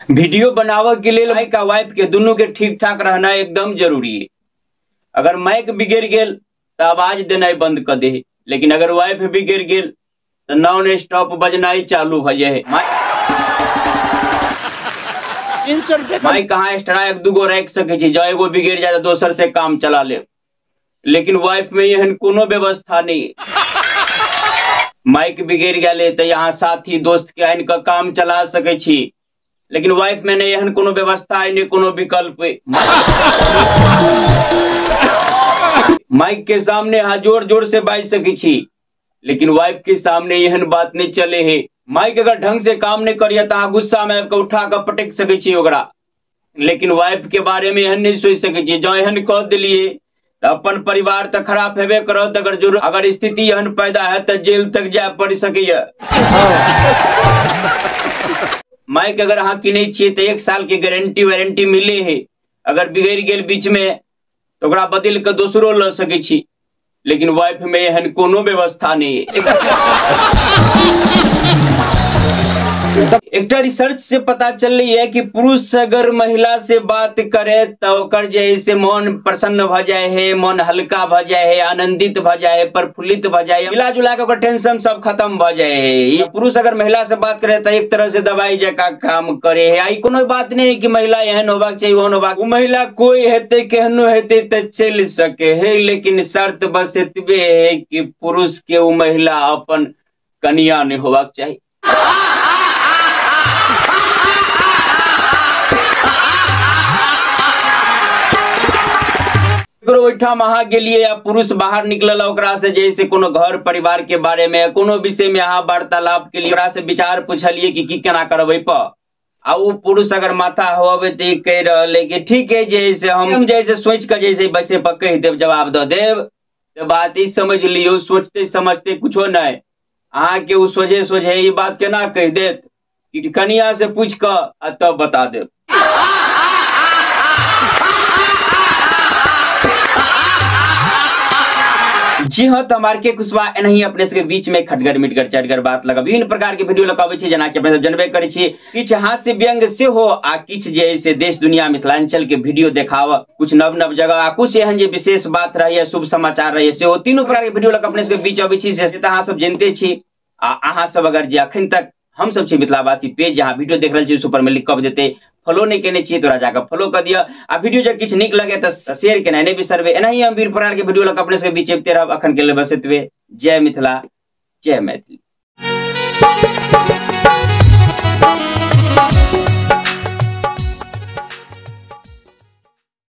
Video बनावे के लेल माइक आ वाइफ के दुनू के ठीक ठाक रहना एकदम जरूरी है। अगर माइक बिगड़ गेल तो आवाज देनाइ बंद कर दे, लेकिन अगर वाइफ बिगड़ गेल तो नॉन स्टॉप बजनाइ चालू भ जाए। माइक कहाँ एक्स्ट्रा एक दूगो राखि सकै छी, जँ एगो बिगड़ जाए तो दोसर से काम चला ले, लेकिन वाइफ में एहन कोनो व्यवस्था नहीं। माइक बिगड़ गेलै तो यहाँ साथी दोस्त के आनि कऽ काम चला सकै छी, लेकिन वाइफ में नहीं एहन कोनो व्यवस्था है, नहीं कोनो विकल्प। माइक के सामने अहाँ जोर जोर से बाजि सकै छी, लेकिन वाइफ के सामने एहन बात नहीं चले है। माइक अगर ढंग से काम नहीं करिए तो अहाँ गुस्सा में आबि कऽ उठा कऽ पटकि सकै छी ओकरा, लेकिन वाइफ के बारे में एहन नहीं सोचि सकै छी। जँ एहन कऽ देलियै तऽ अपन परिवार तऽ खराब हेबे करत, अगर स्थिति एहन पैदा है तऽ जेल तक जाय पड़ि सकैया। माइक अगर अहाँ किनै छियै तऽ 1 साल के गारंटी वारंटी मिले है, अगर बिगड़ि गेल बीच में तऽ ओकरा बदलि कऽ दोसरो लऽ सकै छी, लेकिन वाइफ में एहन कोनो व्यवस्था नहीं है। एकटा रिसर्च से पता चललै है कि पुरुष अगर महिला से बात करे तो ओकर जे से मन प्रसन्न भ जाए है, मन हल्का भ जाए है, आनंदित भ जाए है, प्रफुल्लित भ जाए है, मिला जुला के ओकर टेंशन सब खत्म भ जाए है। पुरुष अगर महिला से बात करे तो एक तरह से दवाई जका काम करे है। आई कोनो बात नहीं है कि महिला एहन होबाक चाही ओहन होबाक, महिला कोई हेतै केहनो हेतै तऽ चलि सके है, लेकिन शर्त बस एतबे है कि पुरुष के ओ महिला अपन कनिया नहीं होबाक चाही। ओहिठाम अहाँ गेलियै आ पुरुष बाहर निकलल, ओकरा से जैसे कोनो घर परिवार के बारे में कोनो विषय में अहाँ वार्तालाप के लिए ओकरा से विचार पूछलियै कि की केना करबै पर, आ ओ पुरुष अगर माथा होबे तऽ कहि रहल है कि ठीक है जैसे हम जैसे सोचि कऽ जैसे वैसे पर कहि देब, जवाब दऽ देब, तऽ बात ई समझ लियौ सोचते समझते कुछो नहि, अहाँके ओ सोझे सोझे ई बात केना कहि देत कि कनिया से पूछि कऽ आ तब बता देब। जी हाँ, तो हमारे के कुशवाहा एनाही अपने सबके बीच में खटगर मिटगर चटगर बात लगा विभिन्न प्रकार के वीडियो लगाबै छी, जेना कि अपने सब जनबे करै छी किछु हास्य व्यंग्य सेहो आ किछु जे से देश दुनिया मिथिलांचल के वीडियो देखाव, कुछ नव नव जगह आ कुछ एहन जे विशेष बात रहैया, शुभ समाचार रहैया, सेहो तीनू प्रकार के वीडियो लग अपने सबके बीच अबै छी, से तऽ अहाँ सब जनते छी। आ अहाँ सब अगर जे अखन तक हम सब छी मिथिलावासी पेज जहाँ वीडियो देख रहल छी सुपर में लिख कऽ देते, फॉलो नहीं केने छियै तोरा जाकर फॉलो कर दिअ, आ वीडियो जब किछु नीक लगे तऽ शेयर केनाइ नहि बिसरबै। एनाही हम वीर प्रकार के वीडियो लऽ कऽ अपने सबके बीच अबिते रहब। अखन के लेल बस एतबे। जय मिथिला, जय मैथिली।